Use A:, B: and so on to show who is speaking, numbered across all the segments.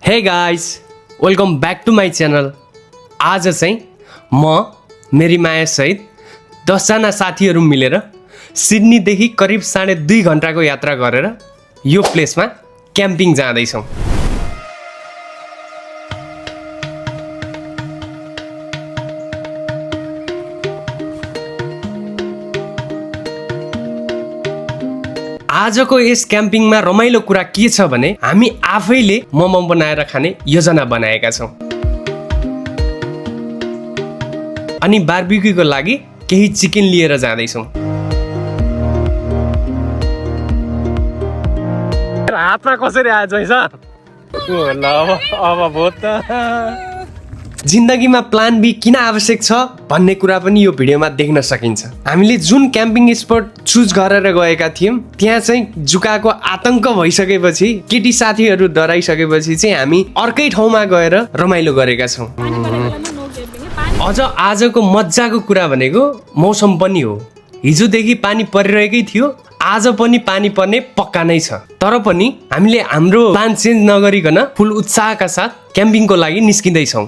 A: Hey guys welcome back to my channel. आज चाहिँ म मेरी माया सहित 10 जना साथीहरू मिलेर सिडनीदेखि करिब 2.5 घन्टाको यात्रा गरेर यो प्लेसमा क्याम्पिङ जाँदैछौँ। आजको यस क्याम्पिङमा रमाइलो कुरा के छ भने हामी आफैले मोमो बनाएर खाने योजना बनाएका छौँ अनि बारबिक्यूको लागि केही चिकन लिएर जाँदैछौँ। हातमा कसरी आएछ अब भोट त जिन्दगीमा प्लान बी किन आवश्यक छ भन्ने कुरा पनि यो भिडियोमा देख्न सकिन्छ। हामीले जुन क्याम्पिङ स्पट चुज गरेर गएका थियौँ त्यहाँ चाहिँ जुकाको आतंक भइसकेपछि केटी साथीहरू डराइसकेपछि चाहिँ हामी अर्कै ठाउँमा गएर रमाइलो गरेका छौँ। अझ आजको मजाको कुरा भनेको मौसम पनि हो। हिजोदेखि पानी परिरहेकै थियो, आज पनि पानी पर्ने पक्का नै छ। तर पनि हामीले हाम्रो प्लान चेन्ज नगरिकन फुल उत्साहका साथ क्याम्पिङको लागि निस्किँदैछौँ।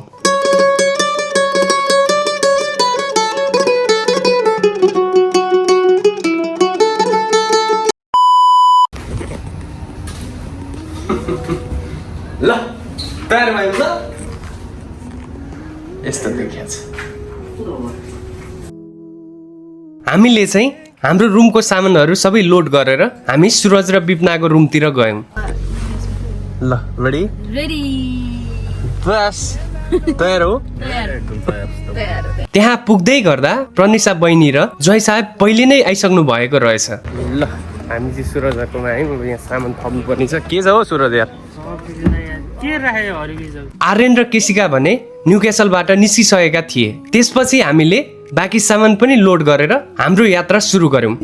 A: ल तयार भयो त यस्तो देखिन्छ। हामीले चाहिँ हाम्रो रुमको सामानहरू सबै लोड गरेर हामी सुरज र विपनाको रुमतिर गयौँ। ल रेडी
B: रेडी
A: बस तयार हो। त्यहाँ पुग्दै गर्दा प्रनिसा बहिनी र जय साहब पहिले नै आइसक्नु भएको रहेछ। ल हामी चाहिँ सुरजकोमा आयौँ। यहाँ सामान थप्नु पर्ने छ। के छ हो सुरज यार? आर्यन र केसिका भने न्युक्यासलबाट निस्किसकेका थिए। त्यसपछि हामीले बाँकी सामान पनि लोड गरेर हाम्रो यात्रा सुरु गर्यौँ।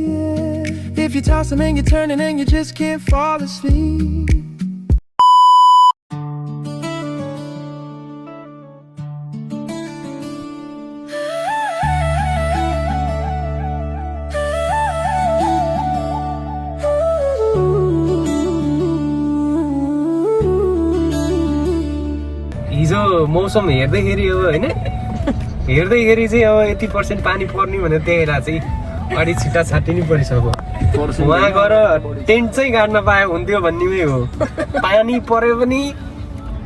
A: हिजो मौसम हेर्दैखेरि अब होइन हेर्दैखेरि चाहिँ अब 80% पानी पर्ने भनेर त्यही चाहिँ अलिक छिट्टा छाट्टी नै परिसक्यो। उहाँ गएर टेन्ट चाहिँ गाड्न पायो हुन्थ्यो भन्नेमै हो। पानी पर्यो पनि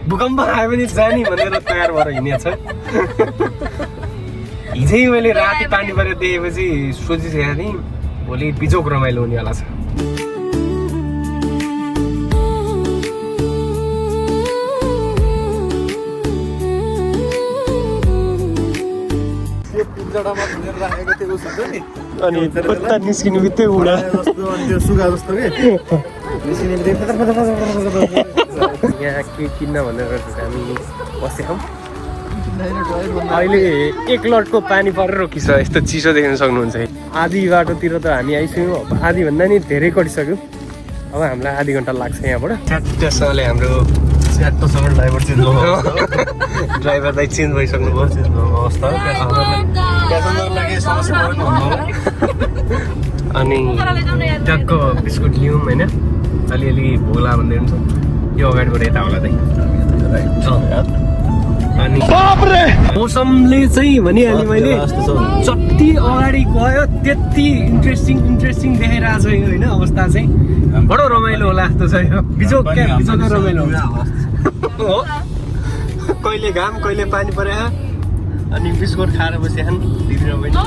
A: भूकम्प आयो भने जाने भनेर तयार भएर हिँडेछ। हिजै मैले राति पानी परेर देखेपछि सोचिसकेको थिएँ भोलि बिजोक रमाइलो हुनेवाला छ। अनि कता निस्किनु बित्तै उडा सुगा जस्तो के यहाँ के किन्न भनेर हामी बसेछौँ। अहिले 1 लटको पानी परेर रोकिछ। यस्तो चिसो देख्न सक्नुहुन्छ। आधी बाटोतिर त हामी आइसक्यौँ। आधी भन्दा नि धेरै कटिसक्यो। अब हामीलाई आधी घन्टा लाग्छ यहाँबाट। च्याट्टसँगले हाम्रो च्याट्टसँग ड्राइभर चेन्ज भयो। ड्राइभर दाइ चेन्ज भइसक्नु भयो। अवस्था अनि ट्याक्क बिस्कुट लियौँ होइन। अलिअलि भोला भन्दै हुन्छ। यो अगाडिबाट यता होला दाइ। अनि मौसमले चाहिँ भनिहालेँ मैले जति अगाडि गयो त्यति इन्ट्रेस्टिङ देखाइरहेको छ होइन। अवस्था चाहिँ बडो रमाइलो होला जस्तो छ। यो बिजोक रमाइलो हुन्छ हो। कहिले घाम कहिले पानी परे अनि बिस्कुट खाएर बसेछन् दिदी र बहिनी।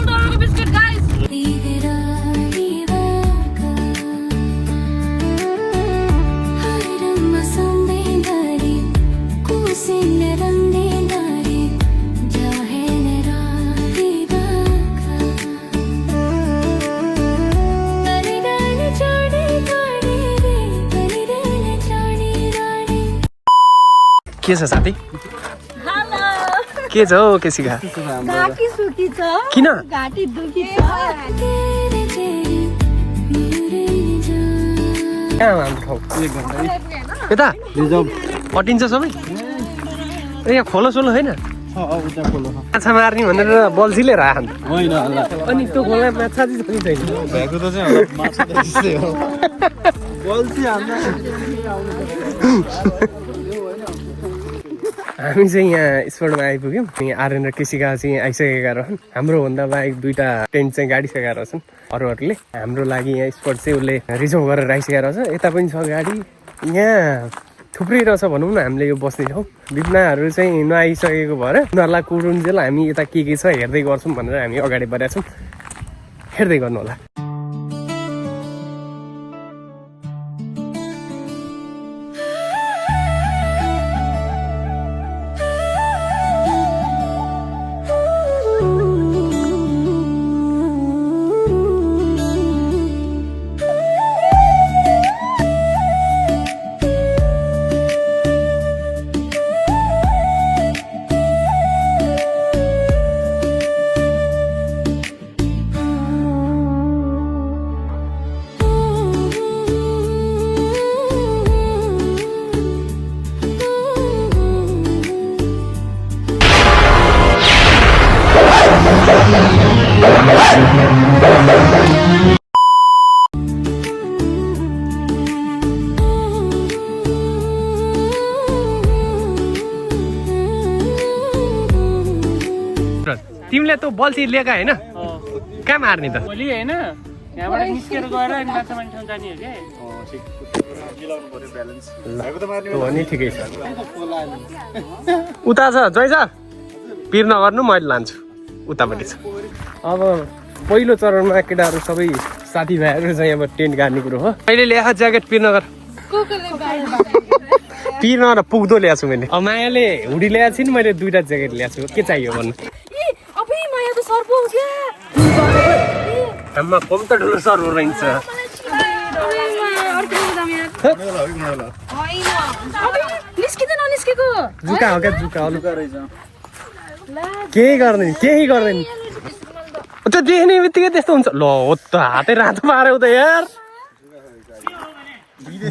A: के छ साथी? के छ हौ केसिका?
B: घाँटी सुकी छ।
A: किन?
B: घाँटी दुखी छ।
A: कहाँ हाम्रो ठाउँ? यता अटिन्छ सबै? ए यहाँ खोलो सोलो होइन? माछा मार्ने भनेर बल्छी लिएर आयो अनि त्यो खोला माछा चाहिँ पनि छैन। हामी चाहिँ यहाँ स्पोर्टमा आइपुग्यौँ। यहाँ आर्यन र केसिका चाहिँ आइसकेका रहन्। हाम्रो भन्दा बाहेक 2टा टेन्ट चाहिँ गाडिसकेका रहेछन् अरूहरूले। हाम्रो लागि यहाँ स्पोर्ट चाहिँ उसले रिजर्भ गरेर राखिसकेका रहेछ। यता पनि छ गाडी, यहाँ थुप्रै रहेछ भनौँ न। हामीले यो बस्ने ठाउँ बिपनाहरू चाहिँ नआइसकेको भएर उनीहरूलाई कुरुन्जेल हामी यता के छ हेर्दै गर्छौँ भनेर हामी अगाडि बढेका छौँ। हेर्दै गर्नु होला। तिमीले त बल्छी लिएका होइन? कहाँ मार्ने त?
C: भोलि होइन यहाँबाट निस्केर गएर अनि माछा मार्ने ठाउँ जाने हो क्या।
A: भने ठिकै छ। उता छ जय छ, पिर नगर्नु, मैले लान्छु। उतापट्टि छ। अब पहिलो चरणमा केटाहरू सबै साथीभाइहरू चाहिँ अब टेन्ट गाड्ने कुरो हो। अहिले ल्याएको ज्याकेट पिर नगर, पिर नगर पुग्दो ल्याएको छु मैले। अब मायाले हुडी ल्याएको छु नि, मैले 2टा ज्याकेट ल्याएको छु। के चाहियो भन्नु? आम्मा कम त ठुलो सर्भर रहन्छ। जुका हो क्या? जुका केही गर्दैन, केही गर्दैन। त्यो देख्ने बित्तिकै त्यस्तो हुन्छ। ल हो त हातै रातो पार्यो त यार।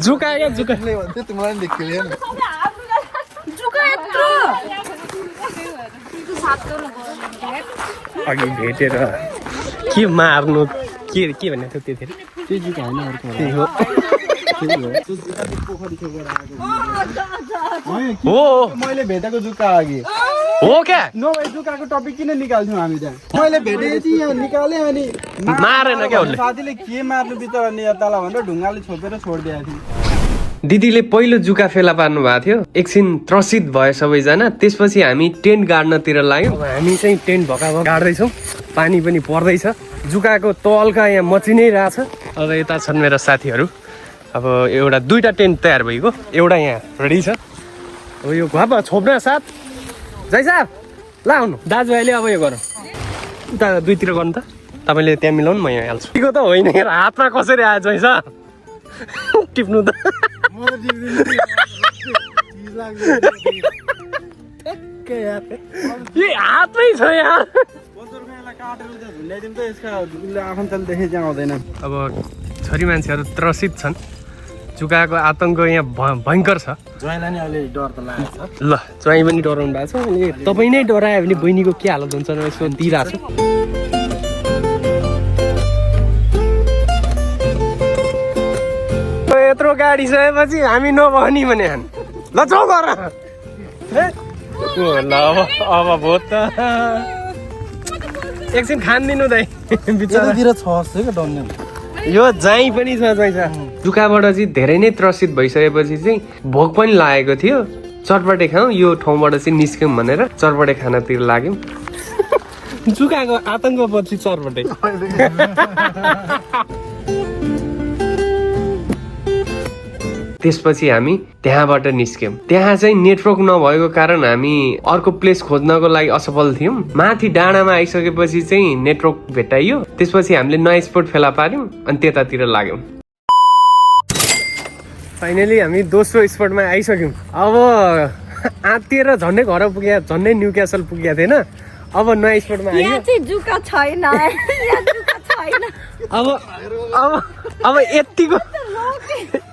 A: जुका क्या जुका। अघि भेटेर के मार्नु के भन्ने थियो त्यतिखेर?
C: त्यो जुका होइन, अर्को
A: त्यही हो।
D: मैले भेटेको जुका अघि
A: हो क्या?
D: नभए जुकाको टपिक किन निकाल्थ्यौँ हामी त्यहाँ? मैले भेटेको थिएँ, यहाँ निकालेँ अनि
A: मारेन क्या उसले।
D: साथीले के मार्नु बिचरा नेतालाई भनेर ढुङ्गाले छोपेर छोडिदिएको थिएँ।
A: दिदीले पहिलो जुका फेला पार्नु भएको थियो। एकछिन त्रसित भयो सबैजना। त्यसपछि हामी टेन्ट गाड्नतिर लाग्यौँ। हामी चाहिँ टेन्ट भएका गाड्दैछौँ। पानी पनि पर्दैछ। जुकाको तल्का यहाँ मचि नै रहेछ। अब यता छन् मेरा साथीहरू। अब एउटा 2टा टेन्ट तयार भइगयो, एउटा यहाँ रेडी छ। अब यो घुवा छोप्न साथ जय साहब ला आउनु। दाजुभाइले अब यो गरौँ, उता 2तिर गर्नु त। तपाईँले त्यहाँ मिलाउनु, म यहाँ हाल्छु। ठिक त होइन यार, हातमा कसरी आयो जय साहब? टिप्नु त हातमै छ यार। अब छोरी मान्छेहरू त्रसित छन्। जुकाको आतङ्क यहाँ भयङ्कर छ।
D: ज्वाइँलाई नि अहिले डर त लागेको छ।
A: ल ज्वाइँ पनि डराउनु भएको छ। अनि तपाईँ नै डरायो भने बहिनीको के हालत हुन्छ यसो दिइरहेको छु। यत्रो गाडी सकेपछि हामी नभनी भने ल जाउँ गर। ल अब भो त एकछिन खानिदिनु दाइ।
D: यतातिर छ जस्तो क्या डन्ने।
A: यो जाई पनि छ जाई छ। जुकाबाट चाहिँ धेरै नै त्रसित भइसकेपछि चाहिँ भोक पनि लागेको थियो। चटपटे खाउँ यो ठाउँबाट चाहिँ निस्क्यौँ भनेर चटपटे खानातिर लाग्यौँ। जुकाको आतङ्कपछि चटपटे। त्यसपछि हामी त्यहाँबाट निस्क्यौँ। त्यहाँ चाहिँ नेटवर्क नभएको कारण हामी अर्को प्लेस खोज्नको लागि असफल थियौँ। माथि डाँडामा आइसकेपछि चाहिँ नेटवर्क भेटाइयो। त्यसपछि हामीले नयाँ स्पोट फेला पार्यौँ अनि त्यतातिर लाग्यौँ। फाइनली हामी दोस्रो स्पोटमा आइसक्यौँ। अब आत्तिएर झन्डै घर पुगे, झन्डै न्यू क्यासल पुगेको थिएन। अब नयाँ स्पोटमा आइयो।
B: जुका छैन।
A: अब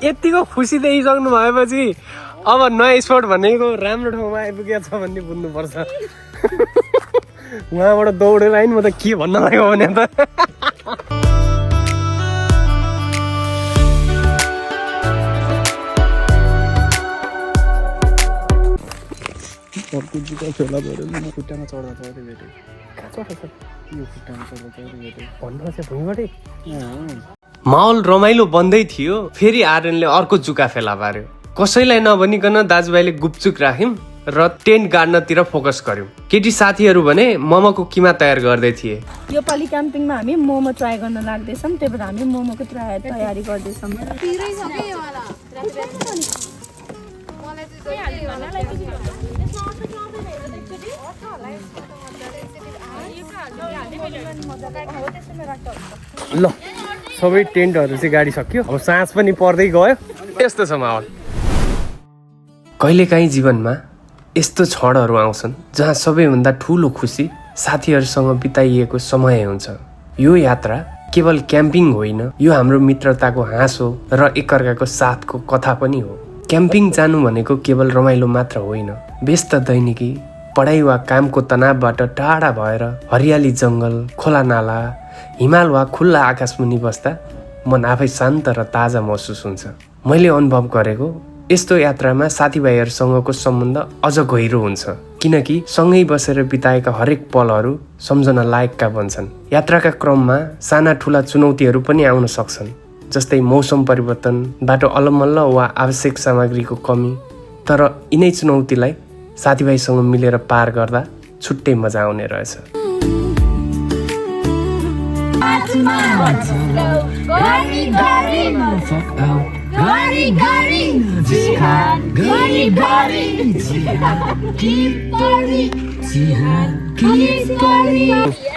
A: यतिको खुसी देखिसक्नु भएपछि अब नयाँ स्पोट भनेको राम्रो ठाउँमा आइपुगेको छ भन्ने बुझ्नुपर्छ। उहाँबाट दौडेर आइन म त के भन्न लाग्यो भने त
D: अर्को जुका फेला पऱ्यो म खुट्टामा चढ्दा चढ्दै भेटेँ यो खुट्टामा चढ्दा चढ्दै भेटेँ
A: भन्नु चाहिँ भुइँबाटै माहौल रमाइलो बन्दै थियो फेरि आर्यनले अर्को जुका फेला पार्यो कसैलाई नभनिकन दाजुभाइले गुपचुक राख्यौँ र टेन्ट गाड्नतिर फोकस गर्यौँ केटी साथीहरू भने मोमोको किमा तयार गर्दै थिए
B: यो पालि क्याम्पिङमा हामी मोमो ट्राई गर्न लाग्दैछौँ त्यही भएर हामी मोमोको तयारी गर्दैछौँ
A: ल सबै टेन्टहरू चाहिँ गाडी सक्यो अब साँझ पनि पर्दै गयो यस्तो छ माहौल कहिलेकाहीँ जीवनमा यस्तो क्षणहरू आउँछन् जहाँ सबैभन्दा ठुलो खुसी साथीहरूसँग बिताइएको समय हुन्छ यो यात्रा केवल क्याम्पिङ होइन यो हाम्रो मित्रताको हाँसो र एकअर्काको साथको कथा पनि हो क्याम्पिङ जानु भनेको केवल रमाइलो मात्र होइन व्यस्त दैनिकी पढाइ वा कामको तनावबाट टाढा भएर हरियाली जङ्गल खोला नाला हिमाल वा खुल्ला आकाशमुनि बस्दा मन आफै शान्त र ताजा महसुस हुन्छ मैले अनुभव गरेको यस्तो यात्रामा साथीभाइहरूसँगको सम्बन्ध अझ गहिरो हुन्छ किनकि सँगै बसेर बिताएका हरेक पलहरू सम्झन लायकका बन्छन् यात्राका क्रममा साना ठुला चुनौतीहरू पनि आउन सक्छन् जस्तै मौसम परिवर्तन बाटो अलमल्ल वा आवश्यक सामग्रीको कमी तर यिनै चुनौतीलाई साथीभाइसँग मिलेर पार गर्दा छुट्टै मजा आउने रहेछ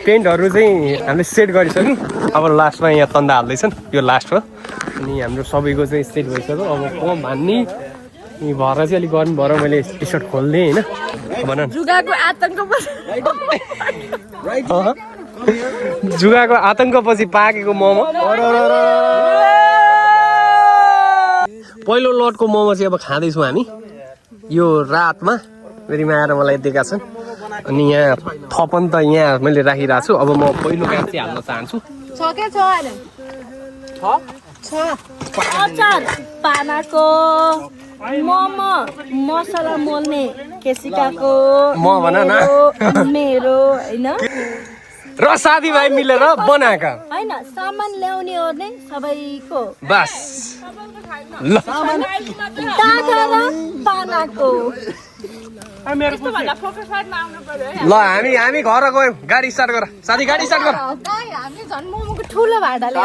A: टेन्टहरू चाहिँ हामीले सेट गरिसक्यौँ अब लास्टमा यहाँ तन्दा हाल्दैछन् यो लास्ट हो अनि हाम्रो सबैको चाहिँ सेट भइसक्यो अब कम हान्ने भएर चाहिँ अलिक गर्नु भएर मैले टी सर्ट खोलिदिएँ होइन भन जुगाको आतङ्कपछि पाकेको मोमो पहिलो लटको मोमो चाहिँ अब खाँदैछौँ हामी यो रातमा फेरि आएर मलाई दिएका छन् अनि यहाँ थपन त यहाँ मैले राखिरहेको छु अब म पहिलो काम चाहिँ हाल्न चाहन्छु
B: अचार पानाको मोमो मसला मोल्ने केसिकाको
A: म भन न
B: मेरो होइन
A: र साथीभाइ मिलेर बनाएका
B: होइन सामान ल्याउने ओर्ने सबैको
A: बस ल
B: दादा र पानाको
A: ल हामी घर गयौँ गाडी स्टार्ट गर साथी गाडी स्टार्ट गर
B: हामी झन् मोमोको ठुलो भाडा लिएर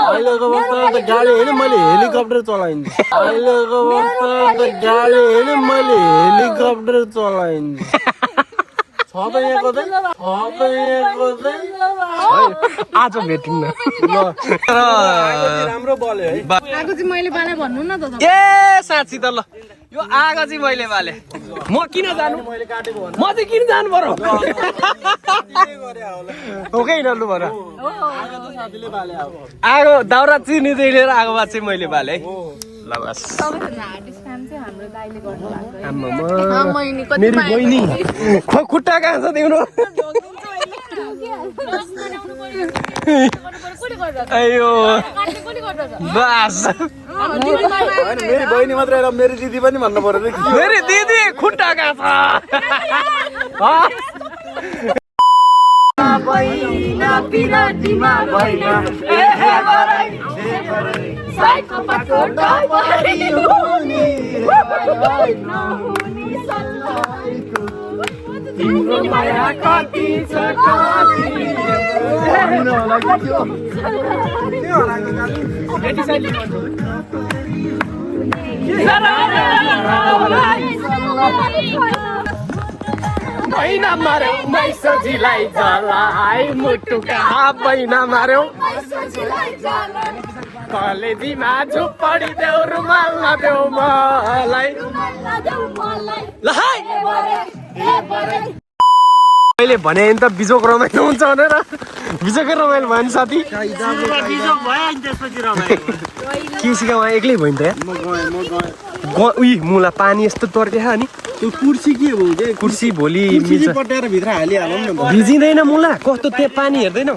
D: अहिलेको अवस्थामा त गाडी होइन मैले हेलिकप्टर चलाइन्छु अहिलेको अवस्थामा त गाडी होइन मैले हेलिकप्टर चलाइन्छु
A: आज भेटौँ न
D: राम्रो बल्यो है
B: आगो चाहिँ मैले बाले भन्नु न त
A: ए साँच्ची त ल यो आगो चाहिँ मैले बाले म किन जानु म चाहिँ किन जानु पर्यो हो कि नल्लु भएर आगो दाउरा चिनीदेखि लिएर आगो भात चाहिँ मैले बाले है ल बस मेरी बहिनी खुट्टा कहाँ छ तिम्रो अयो बस
D: मेरी बहिनी मात्र होइन मेरी दिदी पनि भन्नु पर्यो
A: मेरी दिदी खुट्टा कहाँ बैना मार्यो मैसजीलाई जलाइ मुटुका बैना मार्यो कलेजीमा झुप्पडी देऊ रुमाल नदेऊ मलाई ल हाय मैले भने त बिजोक रमाइलो हुन्छ भनेर बिजोकै रमाइलो भयो नि साथी के सिका उहाँ एक्लै भयो नि त उही मुला पानी यस्तो तर्के अनि
D: त्यो कुर्सी के हो
A: कुर्सी भोलि
D: पट्याएर भित्र हालिहालौँ न
A: भिजिँदैन मुला कस्तो त्यो पानी हेर्दैनौ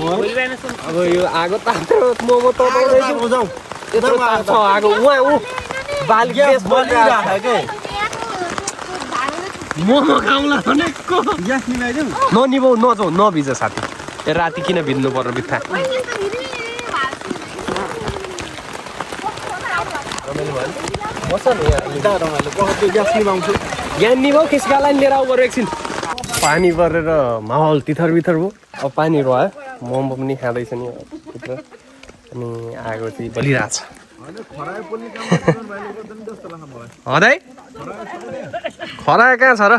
A: अब यो आगो तातो मोमो तताउँदैछु यत्रो तातो आगो उहाँ ऊ बाल ग्यास बलिरहेको के मोमो खाउँला भनेको
D: ग्यास निभाइदिउँ
A: ननिभाउ नजाउ नभिज साथी ए राति किन भिज्नु पर्यो बित्था
D: ग्यास निभाउँछु
A: ज्ञान निभाउ खिस्कालाई लिएर आऊ बरु एकछिन पानी परेर माहौल तिथर बिथर भयो अब पानी रह्यो मोमो पनि खाँदैछ नि भित्र अनि आगो चाहिँ बलिरहेछ हदै खरायो कहाँ छ र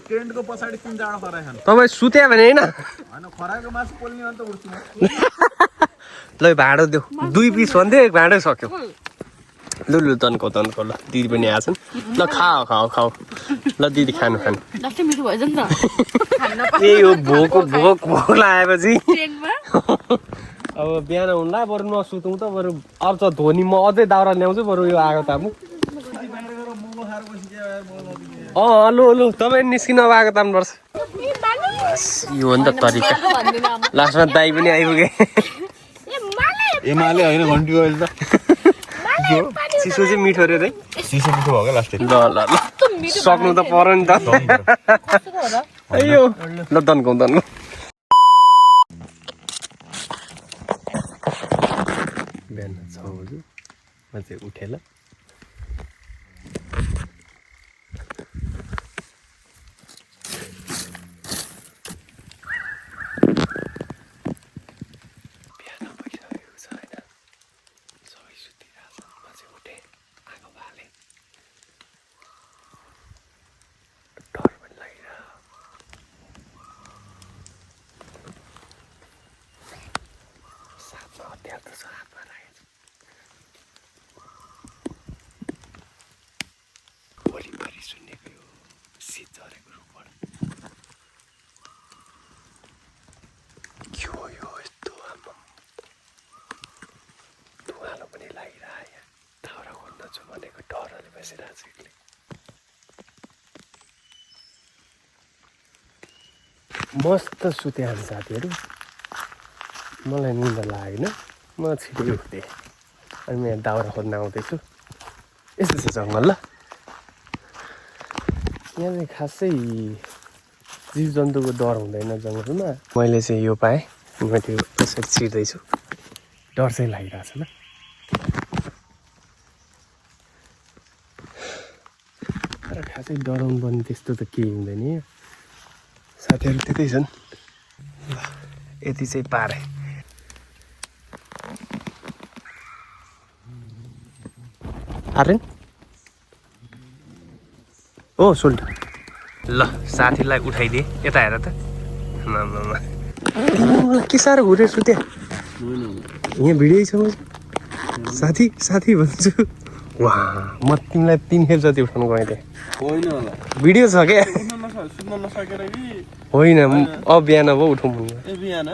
D: टेन्टको पछाडि 3 जाडो खरायो खानु
A: तपाईँ सुत्या भने होइन
D: खरायोको मासु पोल्ने अन्त उठ्छु
A: ल भाँडो देऊ 2 पिस भन्थ्यो एक भाँडै सक्यो लु तन्को ल दिदी पनि आएछन् ल खाऊ ल दिदी खानु
B: मिठो भएछ नि त
A: यही हो भोक लागेपछि अब बिहान हुँला बरु नसुतौँ त बरु अर्थ धोनी म अझै दाउरा ल्याउँछु बरु यो आगो ताप्नु लु तपाईँ निस्किनु अब आगो ताप्नुपर्छ यो हो नि त तरिका लास्टमा दाइ पनि आइपुगे
D: एमाले होइन घन्टी अहिले त
A: चिसो चाहिँ मिठो रे है
D: चिसो मिठो भयो क्या लास्ट
A: ल सक्नु त पर्यो नि त अयो ल तन्कौ बिहान 6 बजी म चाहिँ उठेर मस्त सुते हामी साथीहरू मलाई निन्दा लागेन म छिटै उठ्थेँ अनि म यहाँ दाउरा खोज्न आउँदैछु यस्तो छ जङ्गल ल यहाँ चाहिँ खासै जीव जन्तुको डर हुँदैन जङ्गलमा मैले चाहिँ यो पाएँ म त्यो त्यसरी छिर्दैछु डर चाहिँ लागिरहेछ ल तर खासै डराउनु पर्ने त्यस्तो त केही हुँदैन साथीहरू त्यतै छन् ल यति चाहिँ पारे आर्यन ओ सोल्ट ल साथीलाई उठाइदिए यता हेर त मलाई के साह्रो घुरेर सुत्या यहाँ भिडियो छ साथी भन्छु वा म तिमीलाई 3 खेप जति उठाउनु गएँ थिएँ
D: होइन होला
A: भिडियो छ क्या
D: सुत्न नसकेर कि
A: होइन अब बिहान अब उठौँ
D: ए बिहान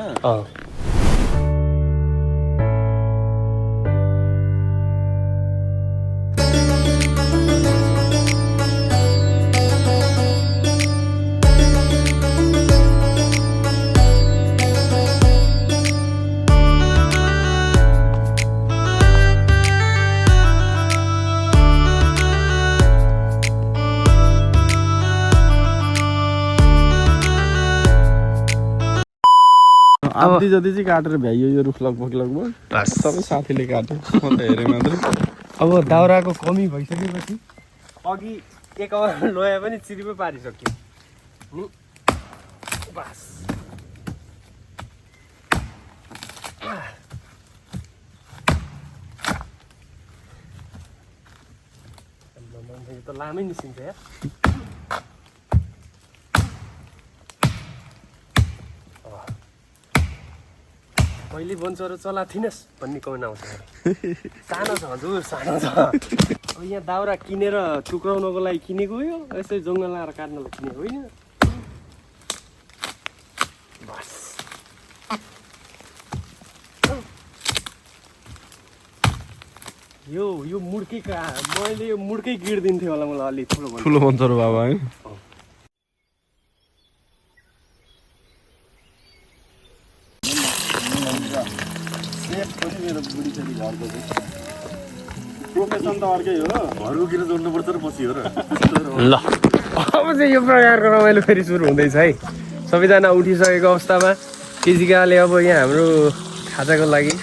D: आधी जति चाहिँ काटेर भ्याइयो यो रुख लगभग सबै साथीले काट्यो म त हेरेँ मात्रै
A: अब दाउराको कमी भइसकेपछि अघि एक अवर लोया पनि चिरिपै पारिसक्यो नि बस यो त लामै निस्किन्छ यार पहिले बन्चरो चला थिइनस् भन्ने कमेन्ट आउँछ सानो छ हजुर सानो छ अब यहाँ दाउरा किनेर टुक्राउनको लागि किनेको हो यसै जङ्गल आएर काट्नलाई किनेको होइन बस यो मुड्की मैले यो मुड्कै गिर्दिन्थेँ होला मलाई अलि ठुलो
D: बन्चरो बाबा है प्रोफेसन त अर्कै हो घरको किन जोड्नुपर्छ र पछि हो र
A: ल अब चाहिँ यो प्रकारको रमाइलो फेरि सुरु हुँदैछ है। सबैजना उठिसकेको अवस्थामा केजिकाले अब यहाँ हाम्रो खाजाको लागि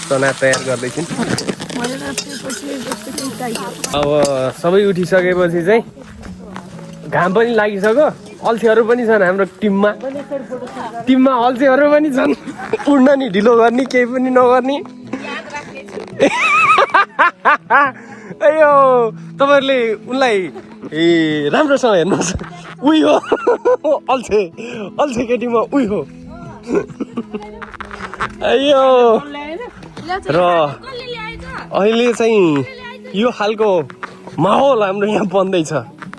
A: चना तयार गर्दैछन्। अब सबै उठिसकेपछि चाहिँ घाम पनि लागिसक्यो, अल्छीहरू पनि छन् हाम्रो टिममा अल्छीहरू पनि छन्। उड्न नि ढिलो गर्ने केही पनि नगर्ने। अयो तपाईँहरूले उनलाई राम्रोसँग हेर्नुहोस्, उही हो अल्छे केटीमा उही हो। अयो र अहिले चाहिँ यो खालको माहौल हाम्रो यहाँ बन्दैछ,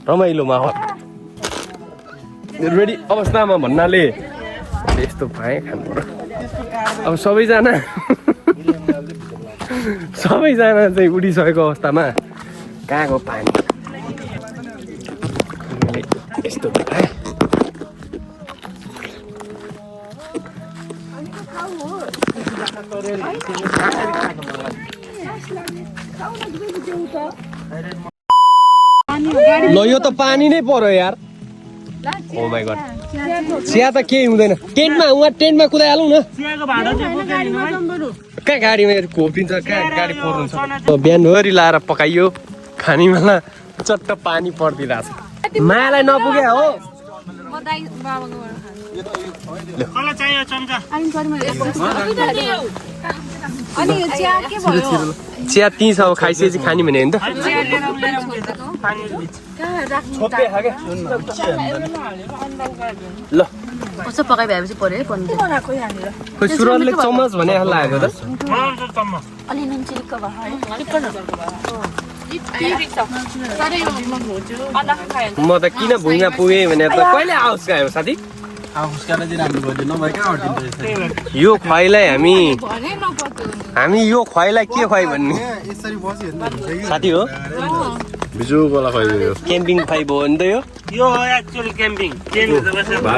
A: रमाइलो माहौल। रेडी अवस्थामा भन्नाले यस्तो पाएँ खानु पर्यो। अब सबैजना चाहिँ उठिसकेको अवस्थामा कहाँको पानी यस्तो पाएँ। ल यो त पानी नै पर्यो यार। ओ माई गॉड, चिया त केही हुँदैन। टेन्टमा कुदाइहालौँ न। कहाँ गाडीमा खोपिन्छ, कहाँ गाडी फोर्नुहुन्छ। बिहानभरि लाएर पकाइयो, खाने बेला चट्ट पानी परिदिरहेछ। मायालाई नपुगे हो। चिया त्यहीँ छ, अब खाइसकेपछि खाने भने होइन त। ल
E: कस्तो पकाइ भएपछि पर्यो है पनिर।
A: खोइ सुरजले चम्मच भने जस्तो लागेको त।
E: अलि नुन चिरिक्क भयो।
A: म त किन भुइँमा पुगेँ भने त कहिले आओस् गयो साथी। यो खुवाइलाई हामी यो खुवाइलाई के खुवाइ भन्ने साथी हो। क्याम्पिङ खुवाइ भयो नि त यो।
C: यो हो एक्चुअल क्याम्पिङ।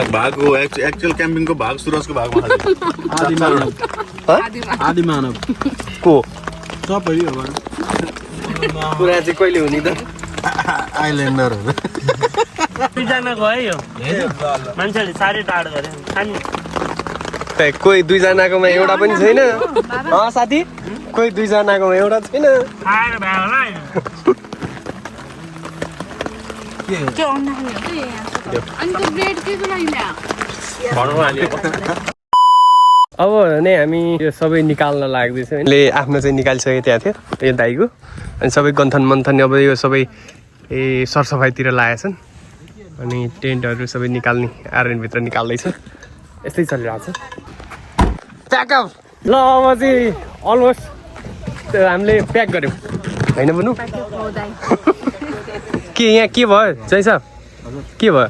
F: भाग हो एक्चुअल क्याम्पिङको भाग सुरजको भागमा आदि मानव
A: को
F: सबै हो
A: कुरा चाहिँ कहिले हुने त।
F: आइल्यान्डरहरू
C: दुईजनाको है यो, मान्छेले साह्रै टाढो गरे खाने।
A: कोही दुईजनाकोमा एउटा पनि छैन साथी, कोही दुईजनाकोमा एउटा छैन।
C: खाएर भ्या होला होइन।
A: अब नै हामी यो सबै निकाल्न लाग्दैछौँ। यसले आफ्नो चाहिँ निकालिसकेको त्यहाँ थियो यो दाइको, अनि सबै गन्थन मन्थन अब यो सबै सरसफाइतिर लागेछन्। अनि टेन्टहरू सबै निकाल्ने आर्यनभित्र निकाल्दैछ। यस्तै चलिरहेको छ। प्याकअप ल अब चाहिँ अलमोस्ट हामीले प्याक गऱ्यौँ होइन भन्नु। के यहाँ के भयो जय साहब, के भयो?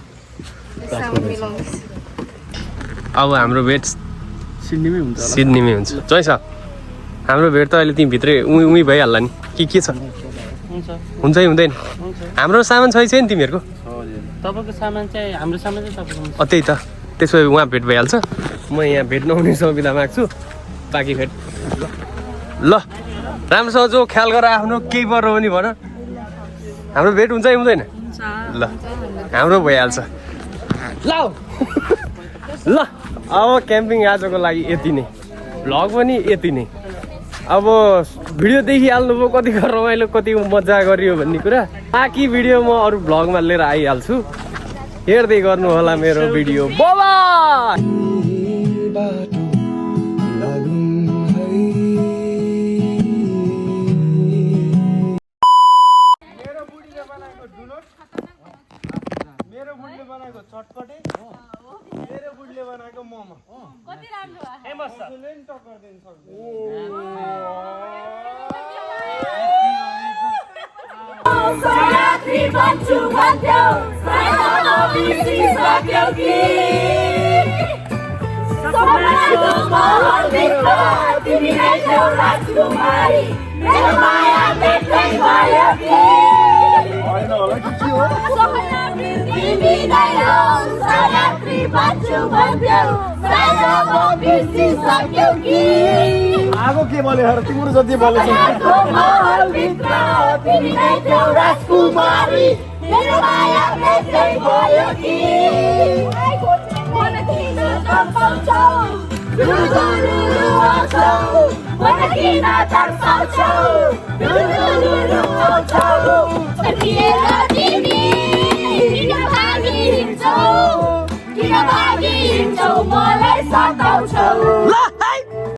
A: अब हाम्रो भेट सिडनीमै हुन्छ। जय साहब हाम्रो भेट त अहिले तिमीभित्रै उही भइहाल्ला नि के छ? हुन्छ कि हुँदैन? हाम्रो सामान छैन तिमीहरूको?
C: तपाईँको सामान चाहिँ हाम्रो सामान चाहिँ तपाईँको।
A: त्यही त, त्यसो भए उहाँ भेट भइहाल्छ। म यहाँ भेट नहुने सुविधा माग्छु, बाँकी भेट ल राम्रोसँग जो ख्याल गर आफ्नो। केही पर्यो भने भन, हाम्रो भेट हुन्छ कि हुँदैन? ल हाम्रो भइहाल्छ। ल अब क्याम्पिङ आजको लागि यति नै, भ्लग पनि यति नै। अब भिडियो देखिहाल्नुभयो कतिको रमाइलो कतिको मजा गरियो भन्ने कुरा। बाँकी भिडियो म अरू भ्लगमा लिएर आइहाल्छु, हेर्दै गर्नु होला मेरो भिडियो। बाबा मेरो बुढीले बनाएको चटपटे, मेरो बुढीले बनाएको मोमो कति राम्रो हो। फेमस छ। टक्कर दिन सक्छ।
B: सयात्री बन्छु भन्थ्यौ, सयमा बिर्सी सक्यौ कि सपनाको महलभित्र तिमी नै छौ राजकुमारी, मेरो माया भेट्दै भयो कि तिमी नै हौ सयात्री बन्छु भन्थ्यौ, सयमा बिर्सी सक्यौ कि
F: आगो के बोले तिम्रो जति बोले
B: महलभित्र तिमी नै छौ राजकुमारी, मेरो माया बेच्दै भयो कि मन किन तर्साउँछौ रुरुरुरु आउँछौ मन किन तर्साउँछौ रुरुरुरु आउँछौ सकिएर तिमी किन भागी हिँड्छौ मलाई सताउँछौ